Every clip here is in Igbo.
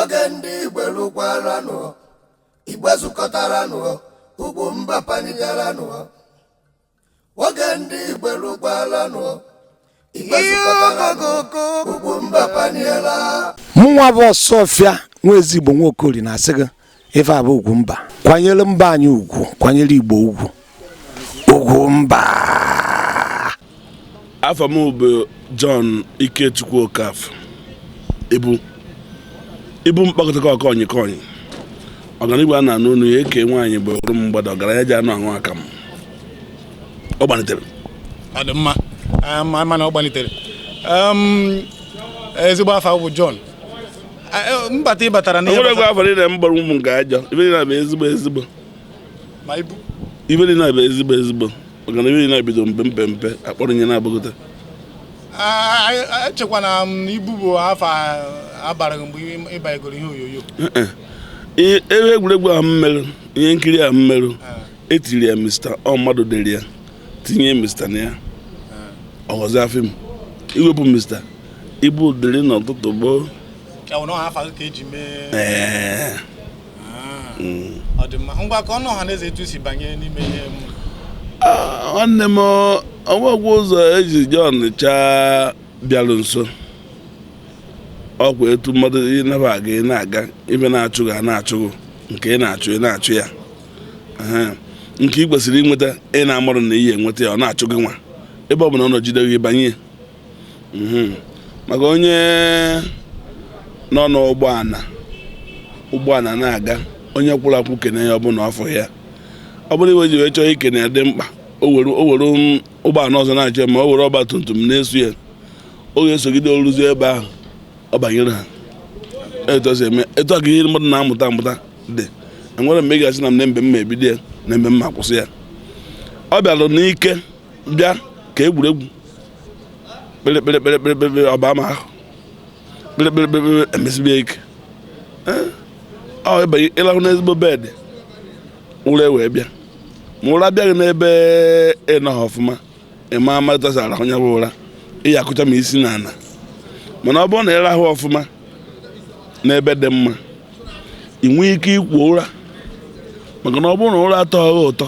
Oge ndị Igbo lụkwaranụ, Igbo zukọtaranụ, Ugwumba panigaranụ. Oge ndị Igbo lụkwaranụ, Igbo zukọtaranụ, Ugwumba paniela. Mụnwa bụ Ọsọfịa nwa Ezigbo Nwaokori na-asị gị ife a bụ Ugwumba. Kwanyere mba anyị ugwu, kwanyere Igbo ugwu. Ugwumba. Afa m bụ John Ikechukwu Okafọ. Ibu ibu mkpakọta ọkọnyị kọnyị ọganihu a na-anụ unu ya eke nwaanyị bụ ọrụ mgbada ọgaranya ji anụ aṅụ akamụ. Ọ gbanitere. Ọ dị mma, mana ọ gbanitere. Ezigbo afa bụ John. Mbata ị batara n'ihe gbasara afọ niile m gbara ụmụ nke ajọ ibe niile bụ ezigbo ezigbo ma ibu ibe niile bụ ezigbo ezigbo maka na ibe niile bido mpe mpe mpe akpọrọ nye na-agbagote. Echekwa na ibu bụ afa abara mgbe ị banyegoro ihe onyonyo. Ebe egwuregwu ahụ m merụ, ihe nkiri ahụ m merụ, etiri ya Mr. Ọ mmadụ dere ya tinye Mr. na ya ọghọzi afọ m iwepụ Mr. Ibu dịrị n'ụtụtụ gboo. Ee. Ọ dị mma. Ngwa, ka ọnụ ọha na eze etu si banye n'ime ihe. Nwanne m, ọnwegwu ụzọ eji John chaa bịarụ nso ọkwa etu mmadụ ịnaba aga ị na-aga ibe na-achụ gị a na-achụ gị nke ị na-achụ ị na-achụ ya nke ị kwesịrị inweta ị na-amarụ na iyi enweta ya ọ na-achụ gị nwa ebe ọ bụla ọ nọjide gị banye maka onye nọ n'ụgbọala ụgbọala na-aga onye kwụrụ akwụ kene ya ọ bụ na ọ fụ ya ọ bụrụ iwe ji wee chọọ ikene ya dị mkpa o were ụgbọala ọzọ na-achọ ma o were ọgba tum tum na-eso ya ọ ga-esogide oluzi ebe ahụ ọ banyere ha etu o si eme etu a ka ihe mmadụ na-amụta amụta dị enwere mgbe ị ga-asị na mgbe m ma ebido ya na mgbe m ma akwụsị ya ọ bịara n'ike bịa ka egwuregwu kpịrị kpịrị kpịrị kpịrị ọba ma ahụ kpịrị kpịrị kpịrị emesibie ike ọ ịbanye ịlahụ n'ezigbo bed ụra wee bịa ma ụra abịaghị n'ebe ị nọghị ọfụma ị ma amatasa arahụ ya bụ ụra ị ya akụcha ma isi n'ala mana ọ bụrụ na ịrahụ ọfụma n'ebe dị mma ị nwee ike ikwo ụra maka na ọ bụrụ na ụra atọghị ụtọ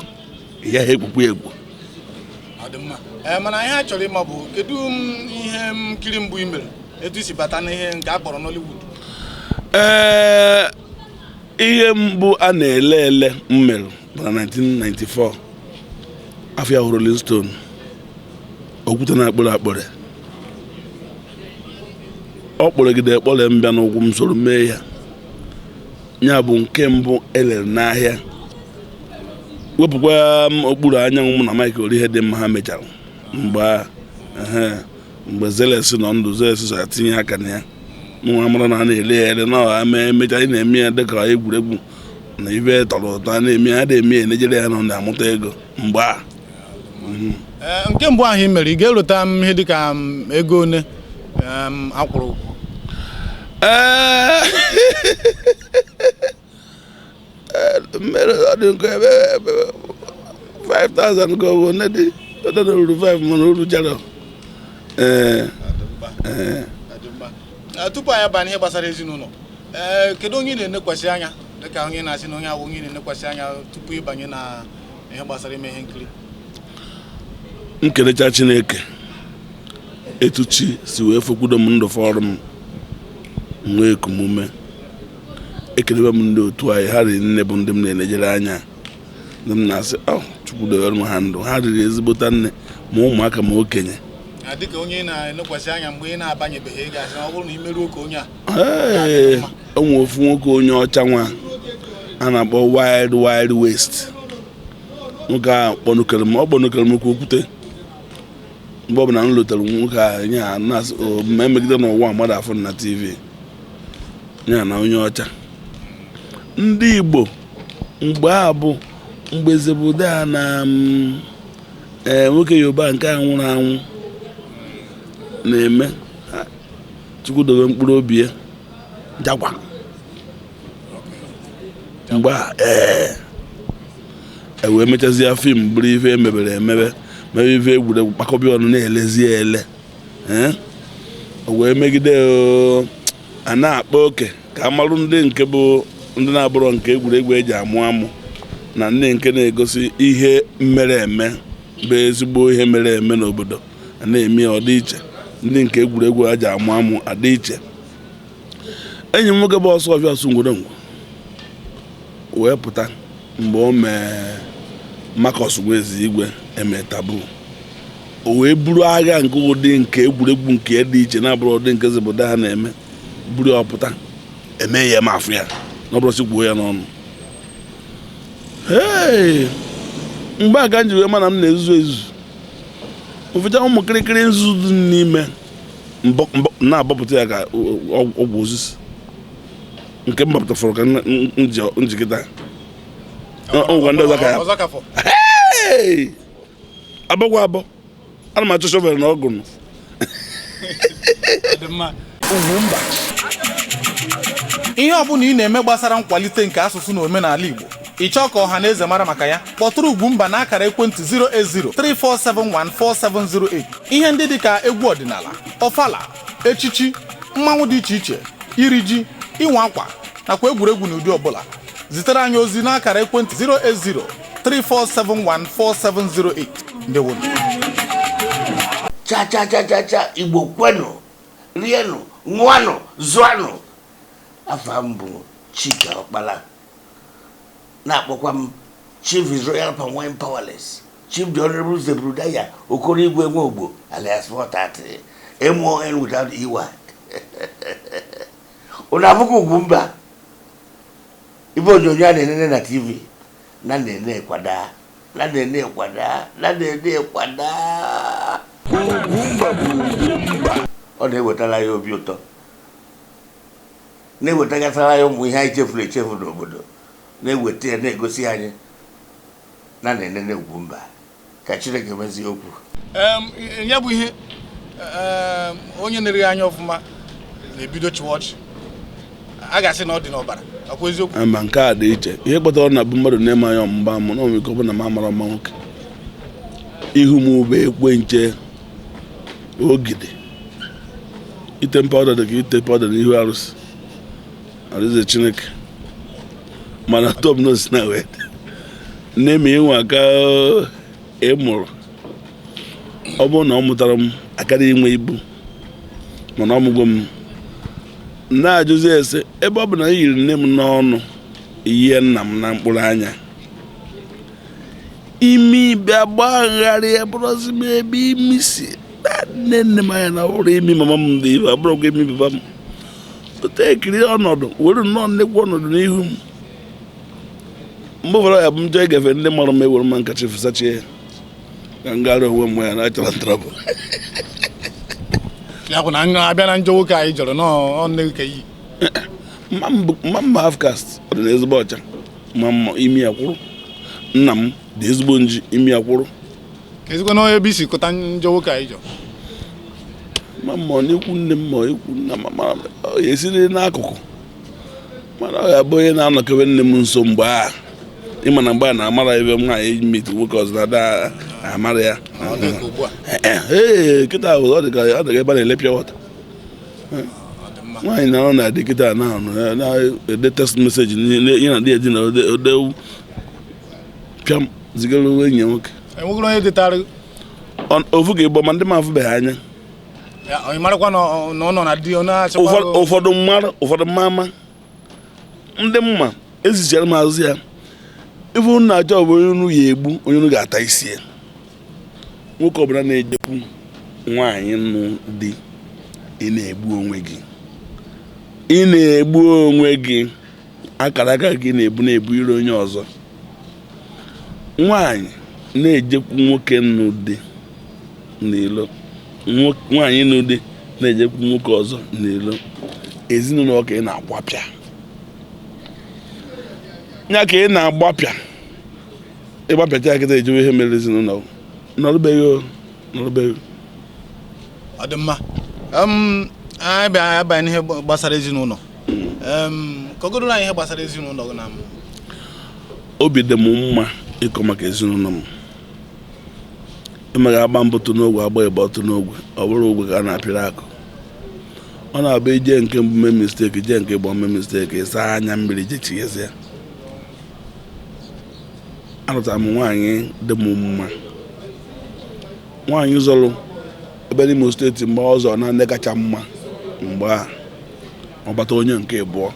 ya ha ekwukwa egwu. Mana ihe a chọrọ ịma bụ kedu ihe nkiri mbụ ị mere etu isi bata n'ihe nke a kpọrọ Nollywood? Ee, ihe mbụ a na-ele ele m mere bụ na 1994 afọ ya Rolling Stone okwute na-akpọrọ akpọrọ ọ kpọrọgide ekpọrọ m bịa n'ụkwụ m soro mee ya ya bụ nke mbụ elere n'ahịa wepụkwa m okpuru anyanwụ m na Mike Orihe dị mma ha mechara mgbe mgbe Zeles nọ ndụ Zeles so tinye aka na ya mụnwa mara na a na-ele ya ele na ọha mee emechaa ị na-eme ya dịka egwuregwu na ibe tọrọ ụtọ a na-eme ya na-eme ya enejere ya na ọ na-amụta ego mgbe a. Nke mbụ ahụ ị mere ị ga-erota m ihe dịka ego one akwụrụ? Ee, mmere ọ dị nke ebe 5000 ka ọ bụ one dị ọ dị ruru 5 mana uru jara. Ee. Tupu anyị abaa n'ihe gbasara ezinụlọ, ee, kedu onye ị na-enekwasị anya dịka onye na-asị na onye awụ onye ị na-enekwasị anya tupu ịbanye na ihe gbasara ime ihe nkiri? M kelecha Chineke etu chi si wee fokwudo m ndụ fọrọ m nwee ekumume ekelebe m ndị otu anyị ha riri nne bụ ndị m na-enejere anya ndị m na-asị ọ Chukwu dowere m ha ndụ ha riri ezigbota nne ma ụmụaka ma okenye. Dịka onye na-enekwasị anya mgbe ị na-abanyebeghị ị ga-asị ọ bụrụ na ị meruo ka onye a. Ee, o nwere ofu nwoke onye ọcha nwa a na-akpọ Wild Wild West nwoke a kpọnukere m ọ kpọnukere m ka okwute mgbe ọbụla m lotere nwoke a nye a na-asị ma emegide n'ụwa mmadụ afọ na TV ya na onye ọcha ndị Igbo mgbe a bụ mgbe Zebuda na nwoke Yoruba nke a nwụrụ anwụ na-eme Chukwu dobe mkpụrụ obi ya jagwa mgbe a ee e wee mechazie fim bụrụ ife emebere emebe mebe ife egwuregwu kpakọbịa ọnụ na-elezi ya ele o wee megide a na-akpa oke Ka a marụ ndị nke bụ ndị na-abụrọ nke egwuregwu eji amụ amụ na ndị nke na-egosi ihe mere eme, bụ ezigbo ihe mere eme n'obodo, a na-eme ya ọ dị iche. Ndị nke egwuregwu a ji amụ amụ adị iche. Enyi m nwoke bụ Ọsụọfịa Ọsụngwodongwo wee pụta mgbe o mee Marcus Nweze Igwe eme tabu, o wee buru agha nke ụdị nke egwuregwu nke dị iche na-abụrụ ụdị nke obodo ha na-eme, buru ya ọpụta eme ya ma afụ ya na ọ bụrụ sị kwuo ya n'ọnụ. Hey! Mgbe a ka m ji wee ma na m na-ezuzu ezuzu, ụfụcha ụmụ kịrịkịrị nzuzu dị n'ime na-abọpụta ya ka ọgwụ osisi nke m bọpụtafụrụ ka njikịta ngwa ndị ọzọ ka ya. Ọzọ ka fọ. Hey! Abọkwa abọ, ana m achọ shovel na ọgụ nụ. Dị mma. Ihe ọbụla ị na-eme gbasara nkwalite nke asụsụ na omenala Igbo, ị chọọ ka ọha na eze mara maka ya, kpọtụrụ Ugwumba na akara ekwentị 08034714708. Ihe ndị dịka egwu ọdịnala, ọfala, echichi, mmanwụ dị iche iche, iri ji, ịnwa akwa nakwa egwuregwu n'ụdị ọbụla, zitere anyị ozi n'akara ekwentị 08034714708. Ndewonu. Cha cha cha cha cha! Igbo kwenụ, rienụ, ṅụanụ, zụanụ! Afa m bụ Chika Ọkpala, na-akpọkwa m Chief His Royal Palm Wine Powerless, Chief the Honorable Zebrudaya Okoroigwe Nwogbo, alias 430 mon without ey. Unu abụghị Ugwumba, ibe onyonyo a na-enene na TV na na-ene kwada na na-ene kwada na na-ene kwada. Ọ na-ewetara ya obi ụtọ, na-ewetagasara ya ụmụ ihe anyị chefuru echefu n'obodo, na-eweta ya, na-egosi anyị na na-enene Ugwumba. Ka Chineke mezie okwu. Ya bụ ihe onye na-erighị anya ọfụma na-ebido chịwa ọchị, a ga-asị na ọ dị n'ọbara, ọkwa eziokwu? Ma nke a dị iche. Ihe kpatara na bụ mmadụ na-eme anya ọmụmba mụ na onwe ike ọ bụ na m amara mma nwoke, ihu m ube ekwe nche ogide ite powder dị ka ite powder n'ihu arụsị arụsị Chineke, mana top nose na wee nne m ịnwe aka ị mụrụ. Ọ bụrụ na ọ mụtara m akara inwe ibu, mana ọ mụgo m na-ajụzi ese ebe ọ bụ na m yiri nne m n'ọnụ, yie nna m na mkpụrụ anya, imi bịa gbagharịa, bụrụzi m ebe imi si na nne nne m anya na ọ bụrụ imi mama m dị ibe, abụrụkwa imi papa m. Otu ekiri ọnọdụ were nnọọ nnekwu ọnọdụ n'ihu m. Mgbe ụfọdụ ya bụ m chọọ ịgafe, ndị mara m ewere mma nkachi fụsachie ya ka m gara onwe m ya na achọrọ ntrọbụ. Ya bụ na abịa na njọ nwoke anyị jọrọ nọọ nne gị ka iyi. Mma m bụ half caste, ọ dị na ezigbo ọcha ma mma, imi ya kwụrụ. Nna m dị ezigbo nji, imi ya kwụrụ. Ka ezigbo na ebe isi kụta njọ nwoke anyị jọrọ. Ma mma ọ n'ikwu nne m ma ikwu nna m, ma ọ ya esiriri n'akụkụ, mana ọ ga-abụ onye na-anọkebe nne m nso mgbe a. Ịma na mgbe a na-amara ebe nwaanyị miti nwoke ọzọ na-ada amara ya. Ọ dị ka ugbu a. Ee, kịta ahụ ọ dị ka ebe a na-ele pure water. Ọ dị mma. Nwaanyị na ọ na-adị kịta na-ede text message ihe na di ya na ode pịam zigara enyi ya nwoke. Enwegoro onye detara? Ofu ga-egbo ma ndị m afụbeghị anya. Ya onye marakwa na ọ nọ na di, ọ na-achịkwa. Ụfọdụ mmadụ, ụfọdụ mma ama ndị mma ezichara m azụ ya. Ife unu na-achọ bụ onye unu ya egbu, onye unu ga-ata isi ya. Nwoke ọbụla na-ejekwu nwaanyị nụ di, ị na-egbu onwe gị, ị na-egbu onwe gị. Akara aka gị na-ebu na-ebu ire onye ọzọ. Nwaanyị na-ejekwu nwoke nụ di n'ilo, nwaanyị nụ di na-ejekwu nwoke ọzọ n'ilo, ezinụlọ ka ị na-agbapịa ya, ka ị na-agbapịa. Ịgbapịacha ya kịta, ejewe ihe mere ezinụlọ nọrụbeghị o, nọrụbeghị. Ọ dị mma. Anyị bịa abanye n'ihe gbasara ezinụlọ. Kọgodoro anyị ihe gbasara ezinụlọ gị na m. Obi dị m mma ịkọ maka ezinụlọ m. Ịmaga agba mbụtụ n'ogwe, agba ịgba ọtụ n'ogwe, ọ bụrụ ogwe ka a na-apịrị akụ. Ọ na-abụ ije nke mbụ mee mistake, jee nke gbọ mee mistake, ịsa anya mmiri jechighezie. Alụtara m nwaanyị dị m mma, nwaanyị zọrọ ebe n'Imo Steeti mgbe ọ zọrọ na ndị kacha mma mgbe a ọ bata onye nke abụọ.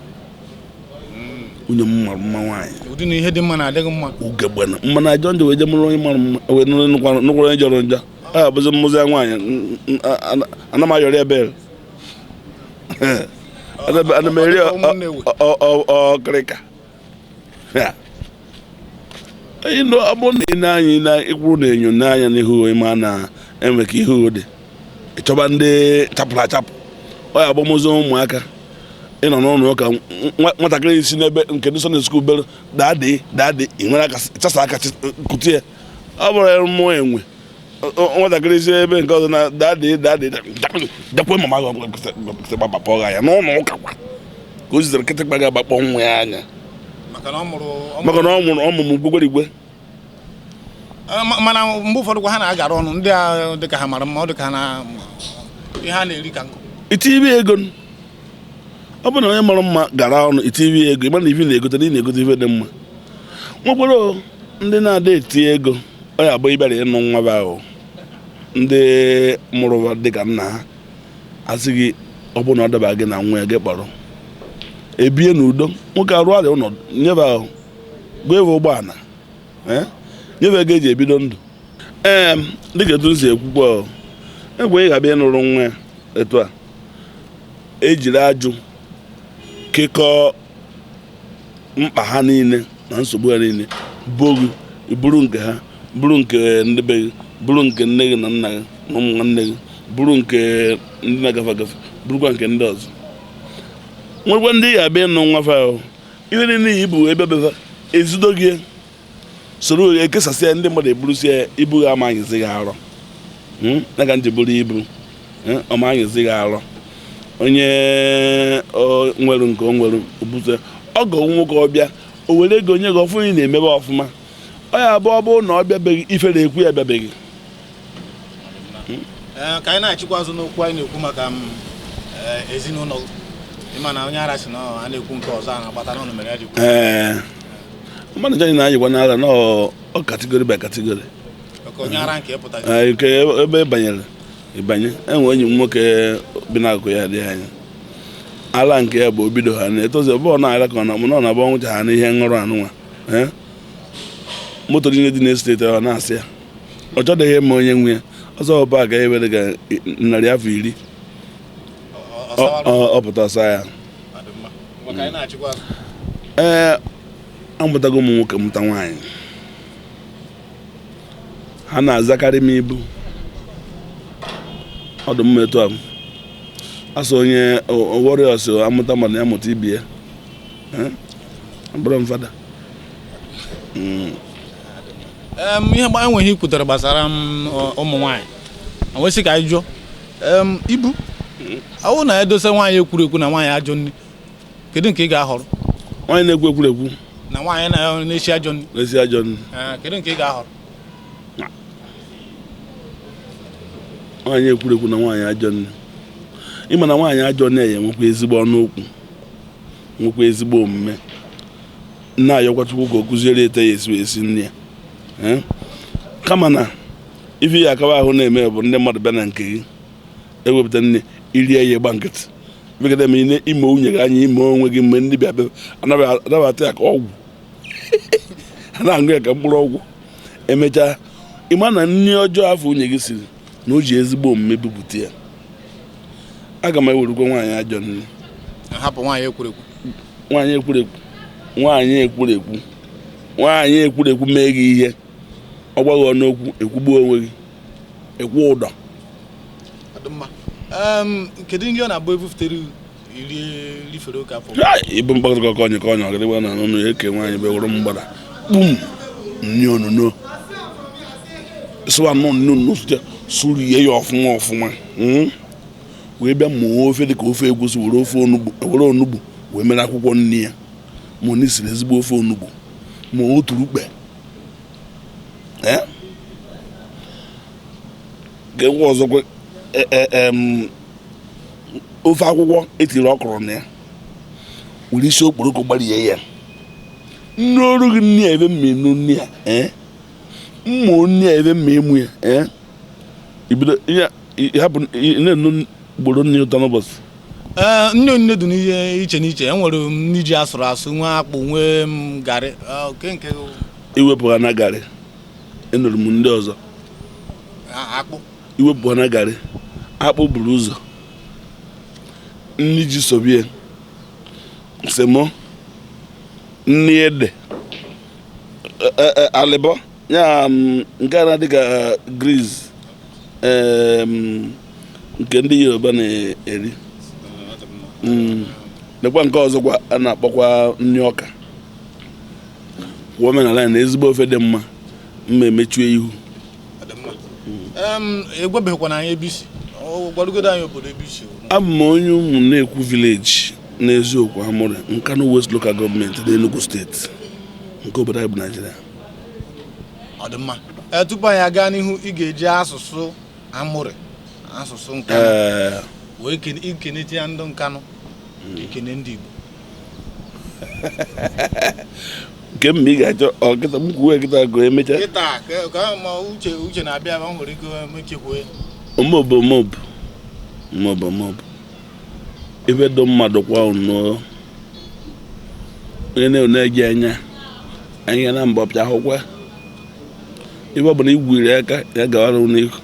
Nwunye m mara mma nwaanyị. Ụdị na ihe dị mma na-adịghị mma. Ugegbe na mma na ajọ njọ wee je mụrụ onye mara mma, wee nụkwara onye jọrọ njọ. A abụzi mmụzi ya nwaanyị, ana m ayọrọ ebere, ana m eri ọkịrịka. Ọ bụrụ na ị na-anya na ikwuru na enyo n'anya n'ihu ma na-enwe ka ihu dị, ịchọba ndị chapụrụ achapụ. Ọ ya bụ mụzi ụmụaka ịnọ n'ụlọ ụka, nwatakịrị si n'ebe nke ndị Sunday school bere daddy daddy, ị nwere aka chasa aka kụtie ya. Ọ bụrụ ya mmụọ enwe nwatakịrị si ebe nke ọzọ na daddy daddy jakwe mama gbapọ ya n'ụlọ ụka kwa ka o zitere kịtịkpa ga-agbakpọ nwa ya anya maka na ọ mụrụ ọmụmụ gwegwerigwe. Mana mgbe ụfọdụ kwa ha na-agara ọnụ ndị a dịka ha mara mma, ọ dịka ha na ihe ha na-eri ka nkụ. Itibi ego, ọ bụrụ na onye mara mma gara ọnụ itibi ego, ịma na ife na-egote na ị na-egote ife dị mma. Nwekwara ndị na-ada eti ego, ọ ya abụ ịbịara ịnụ nwa be ahụ ndị mụrụ dịka nna ha asị gị ọ bụrụ na ọ daba gị na nwa ya gị kpọrọ ebie n'udo, nwoke arụ arịa ụlọ nyebe ahụ gwa ebe ụgbọala nyebe ego eji ebido ndụ. Ee, dịka etu m si ekwukwa, egwe ị ga-abịa ịnụrụ nwa ya etu a ejiri ajụ kekọọ mkpa ha niile na nsogbu ha niile, buo gị buru nke ha, buru nke ndị be gị, buru nke nne gị na nna gị na ụmụ nwanne gị, buru nke ndị na-agafe agafe, burukwa nke ndị ọzọ. Nwekwa ndị ga-abịa ịnụ nwa fa ahụ ihe niile ibu ebe befa ezudo gị soro ekesasị ya, ndị mmadụ eburusi ya ibu ha ama anyịzi gị arọ na ka nji buru ibu ọma anyịzi gị arọ. Onye nwere nke o nwere obute ọgọ nwoke ọbịa o were ego nye gị ọfụ ị na-emebe ọfụma. Ọ ya abụọ bụrụ na ọ bịabeghị ifere ekwu ya bịabeghị. Ka anyị na-achịkwa azụ n'okwu anyị na-ekwu maka ezinụlọ, ịma na onye ara si na a na-ekwu nke ọzọ a na-agbata n'ọnụ mere ya ji kwu. Ee, mmadụ anyị na-anyịkwa n'ara na ọ category by category. Onye ara nke pụtara nke ebe banyere ịbanye enwe enyi m nwoke bi n'akụkụ ya dị anya ala nke ya bụ obido ha na-etozi ọbụ na ala ka ọ na ọ na-abụ ọnwụcha ha n'ihe ṅụrụ anụnwa moto niile dị n'esteeti ọ na-asị ya ọ chọdịghị ịma onye nwe ya ọzọ ọba ga ewere ga 100 afọ ọ pụta ọsa ya. Ee, amụtago ụmụ nwoke mụta nwaanyị, ha na-azakarị m ibu ọ dị mma etu a asụ onye warriors amụta mana ya mụta ibi ya bụrụ m fada. Ihe enweghị ikwutere gbasara ụmụ nwaanyị nwesị ka anyị jụọ ibu awụ na edosa nwaanyị ekwuru ekwu na nwaanyị ajọ nri, kedu nke ị ga-ahọrọ? Nwaanyị na-ekwu ekwuru ekwu na nwaanyị na-esi ajọ nri. Na-esi ajọ nri. Kedu nke ị ga-ahọrọ? Nwaanyị ekwuru ekwu na nwaanyị ajọ nri. Ịma na nwaanyị ajọ nri ya enwekwa ezigbo ọnụ okwu, nwekwa ezigbo omume. Na-ayọkwa Chukwu ka o kụziere ete ya esi esi nri ya. Kama na ife ya akawa ahụ na-eme bụ ndị mmadụ bịa na nke gị ewepụta nne irie ya gba nkịtị megide ma ime nwunye gị anya ime onwe gị mgbe ndị bịa anabata ya ka ọgwụ a na-aṅụ ya ka mkpụrụ ọgwụ. Emechaa ịma na nri ọjọọ afọ nwunye gị siri na o ji ezigbo omume bupụta ya. Aga m ewerukwa nwaanyị ajọ nri hapụ nwaanyị ekwurekwu. Nwaanyị ekwurekwu, nwaanyị ekwurekwu, nwaanyị ekwurekwu mee gị ihe ọ gwaghị ọnụ okwu ekwugbuo onwe gị ekwu ụdọ. Kedu ndị ọ na-abụ ebufutere iri rifere oke afọ? Ibu mkpakọta ka ọnyị ka ọnyị ọgịrịgba na n'ụlọ eke nwaanyị bụ ewuru mgbada kpum nni onuno sụwa nọ nnu nnu sụrụ ihe ya ọfụma ọfụma wee bịa mụọ ofe dịka ofe egwusi were ofe onugbu were onugbu wee mere akwụkwọ nni ya ma ọ siri ezigbo ofe onugbu ma oturukpe ga-enwe ọzọkwa Ofe akwụkwọ etiri ọkụrụ na ya, were isi okporoko gbarie ya. Nne oru gị nne ya ebe mma enu nne ya, ee, mmụọ nne ya ebe mma emu ya, ee, ibido ihe hapụ na-enu ugboro nne ụtọ n'ụbọchị. Ee, nne onye dị n'ihe iche n'iche. E nwere nri ji asụrụ asụ, nwee akpụ, nwee garị. Nke Iwepụ ha na garị, enụrụ m ndị ọzọ. Akpụ. Iwepụ ha na garị, akpụ buru ụzọ, nri ji sobie, semo, nri ede, alịbọ ya, nke a na-adị ka grease, nke ndị Yoruba na-eri. Lekwa nke ọzọkwa a na-akpọkwa nri ọka. Kwuo omenala na ezigbo ofe dị mma, mma emechue ihu. Egwebeghịkwana anyị ebe isi, gwarugodo anyị obodo ebe isi. Abụ m onye ụmụ na-ekwu village n'eziokwu, Amụrị, Nkanu West Local Government n'Enugu Steeti nke obodo anyị bụ Naijiria. Ọ dị mma. Ee, tupu anyị aga n'ihu, ị ga-eji asụsụ Amụrị, asụsụ Nkanụ, wee ikenete ya ndị Nkanụ, ikene ndị Igbo. Nke mgbe ị ga-achọ ọkịta m kwuwe kịta ka emechaa. Kịta ka ma uche uche na-abịa, ma ọ nwere ike echekwue. Omobo omobo omobo omobo, ebe dị mmadụ kwa unu onye na-eji anya anya na mbọ pịa akwụkwọ, ebe ọ bụla igwiri aka ya gawara n'ihu.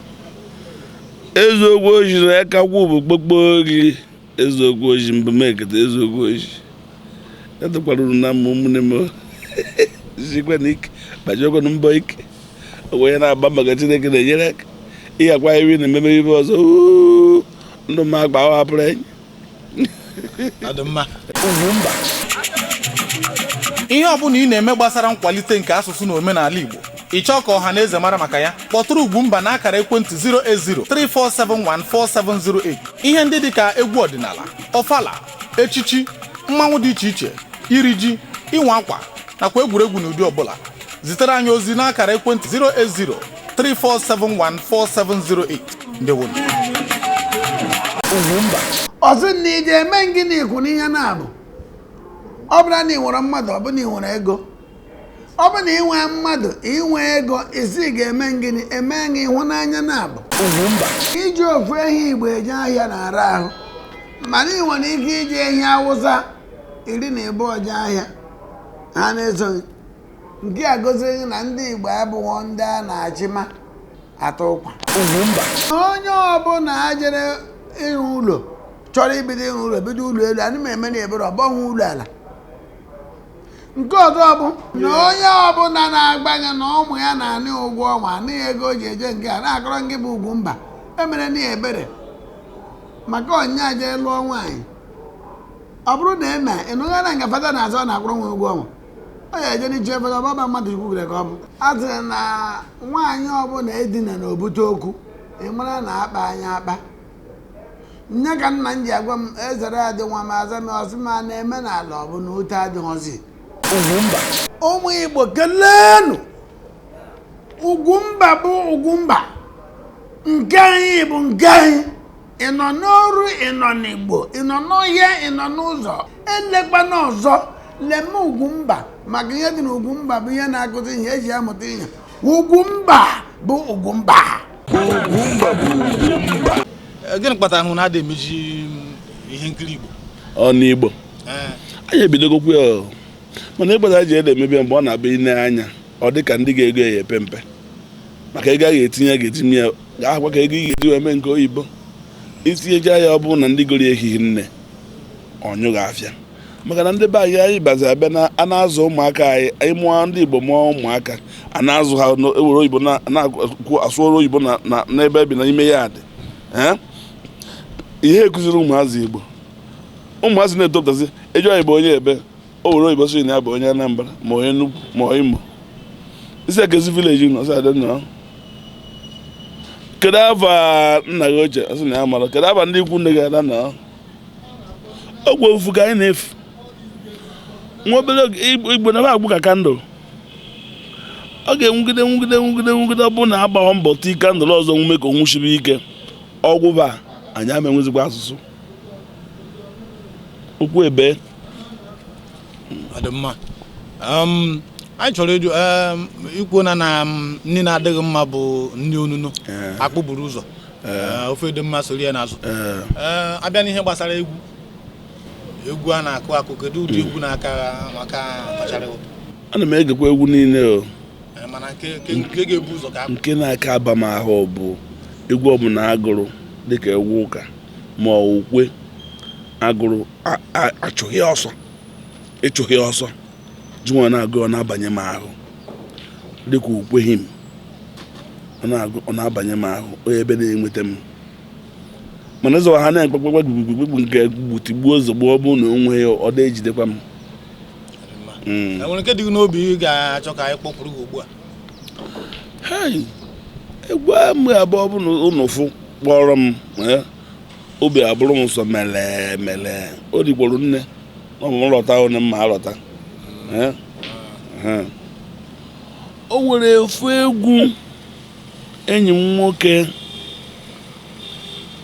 Eziokwu oji na aka kwụ bụ kpokpo gị. Eziokwu oji mbụ meketa eziokwu oji ya dịkwara unu na mma. Ụmụnne m, jikwa na ike gbajiekwanụ mbọ ike onye na-agba maka Chineke na-enyere aka ihe akwa iri na-ememe ibe ọzọ. Uu, ndụ m akpa ahụ hapụrụ enyi. Ọ dị mma. Ihe ọbụla ị na-eme gbasara nkwalite nke asụsụ na omenala Igbo, ị chọọ ka ọha na eze mara maka ya, kpọtụrụ Ugwumba n'akara ekwentị 08034714708. Ihe ndị dịka egwu ọdịnala, ọfala, echichi, mmanwụ dị iche iche, iri ji, ịnwa akwa nakwa egwuregwu n'ụdị ọbụla, zitere anyị ozi n'akara ekwentị 08034714708. Ndewonu. Ọsị na ị ga-eme gịnị ikwu n'ihe na-abụ, ọ bụrụ na ị nwere mmadụ, ọ bụ na ị nwere ego, ọ bụ na ị nwee mmadụ, inwe ego, isi ga-eme gịnị? Eme gị ịhụnanya na-abụ iji ofu ehi Igbo eje ahịa na-ara ahụ, mana ị nwere ike iji ehi Awụsa 12 jee ahịa, ha na-esoghị. Nke a gosiri na ndị Igbo abụghọ ndị a na-achịma ata ụkwa. Onye ọbụla jere ịrụ ụlọ, chọrọ ibido ịrụ ụlọ, bido ụlọ elu. Anyị ma eme na ebere ọ bọghị ụlọ ala. Nke ọzọ bụ na onye ọbụla na-agbanye na ụmụ ya na-anị ụgwọ ọnwa, anịghị ego o ji eje nke a na-akọrọ ngị bụ Ugwumba, emere na ya ebere maka ọnya jee lụọ nwaanyị. Ọ bụrụ na eme ịnụgha na nke fada na-azọ na-akwụrụ nwa ụgwọ ọnwa, ọ ya eje n'iche fada ọbaba mmadụ kwugere ka ọ bụ. A sịrị na nwaanyị ọbụla edina na obute okwu, ị mara na akpa anya akpa nne ka nna m ji agwa m ezere adị nwa m aza m ọsị ma na-eme n'ala ọ bụ na ute adịghọzi. Ụmụ Igbo, keleenụ Ugwumba bụ Ugwumba nke anyị, bụ nke anyị. Ị nọ n'ọrụ, ị nọ n'Igbo, ị nọ n'ọhịa, ị nọ n'ụzọ, elekwana ọzọ, leme Ugwumba, maka ihe dị n'Ugwumba bụ ihe na-akụzi ihe eji amụta ihe. Ugwumba bụ Ugwumba. Gịnị kpatara hụ na adị emeji ihe nkiri Igbo? Ọ n'Igbo? Ee. Anyị ebidogokwu ya o. Mana ịgbada ji ede emebi ya mgbe ọ na-abịa ine anya, ọ dị ka ndị ga-ego ya epe mpe, maka ego a ga-etinye, ga-etinye ya ga-akwa ka ego ị ga-eji wee mee nke oyibo itinyecha ya. Ọ bụrụ na ndị goro ehihie nne ọnyụghị afịa, maka na ndị be anyị, anyị bazi abịa na a na-azụ ụmụaka anyị. Anyị mụọ ndị Igbo, mụọ ụmụaka, a na-azụ ha ewere oyibo na-akwụ asụọrụ oyibo n'ebe bi n'ime ya dị. Ee, ihe ekụziri ụmụazị Igbo, ụmụazị na-etopụtasị, ejụ anyị bụ onye ebe o were oyibo sị na ya bụ onye Anambra, ma onye Enugu, ma Imo. Isi ekezi village nọ sị adị nọ. Kedu afa nna gị ochie? Ọ sị na ya mara. Kedu afa ndị ikwu nne gị? Ada nọ ọgwụ ofu ka anyị na-efu. Nwa obere oge, Igbo na agbụ ka candle, ọ ga-enwugide, nwugide, nwugide, nwugide. Ọ bụrụ na agbaghọ mbọ tii candle ọzọ nwume ka o nwuchiri ike, ọgwụba anyị ama enwezikwa asụsụ. Okwu ebe. Ọ dị mma. Anyị chọrọ ịjụ, ikwu na nri na-adịghị mma bụ nri onunu. Akpụ buru ụzọ, ofe dị mma soro ya n'azụ. Abịa n'ihe gbasara egwu, egwu a na-akụ akụ, kedu ụdị egwu na-aka maka kachara ụtọ? Ana m egekwa egwu niile o. Mana nke ga-ebu ụzọ ka akpụ? Nke na-aka aba m ahụ bụ egwu ọbụla agụrụ dịka egwu ụka ma ọ ukwe agụrụ achụghị ọsọ, ịchụghị ọsọ ji nwa na-agụ, ọ na-abanye m ahụ dịka ukwe hymn ọ na-agụ, ọ na-abanye m ahụ, onye ebe na-enweta m. Mana ịzọwa ha na-ekpekpekpe gbugbugbu nke gbutigbuo ozugbo, ọ bụrụ na o nweghị, ọ na-ejidekwa m. Enwere nke dị gị n'obi ị ga-achọ ka anyị kpọpụrụ gị ugbu a? Hei, egwu a mgbe abụọ bụ na ụnụ fụ kpọrọ m, obi abụrụ m sọ mele mele, o rikwuru nne ọ bụ nrọta onye mma arọta. O nwere ofu egwu enyi m nwoke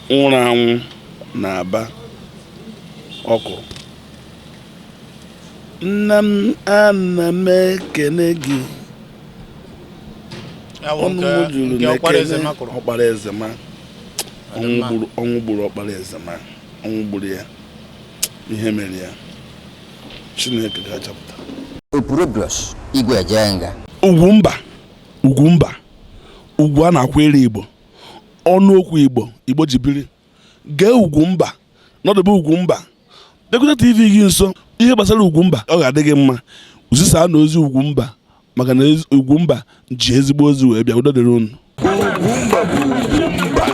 nwụrụ anwụ na-aba ọkụrụ. Nna m, ana m ekene gị. Ya bụ Ọnụ nke m juru nke ọkpara eze n'ekene. makụrụ. Ọkpara eze ma. Ọ dị Ọnwụ mma. gburu, ọnwụ gburu ọkpara eze ma, ọnwụ gburu ya. Ihe mere ya, Chineke ga-achọpụta. Opurobios Igwe Ejenga. Ugwu mba, ugwu mba, ugwu a na-akwere Igbo, ọnụ okwu Igbo, Igbo ji biri. Gee ugwu mba, nọdụbe ugwu mba, bịakwute TV gị nso. Ihe gbasara ugwu mba, ọ ga-adị gị mma. Zisaa na ozi ugwu mba, maka na ugwu mba ji ezigbo ozi wee bịa. Udo dịrị unu. Ugwumba bụ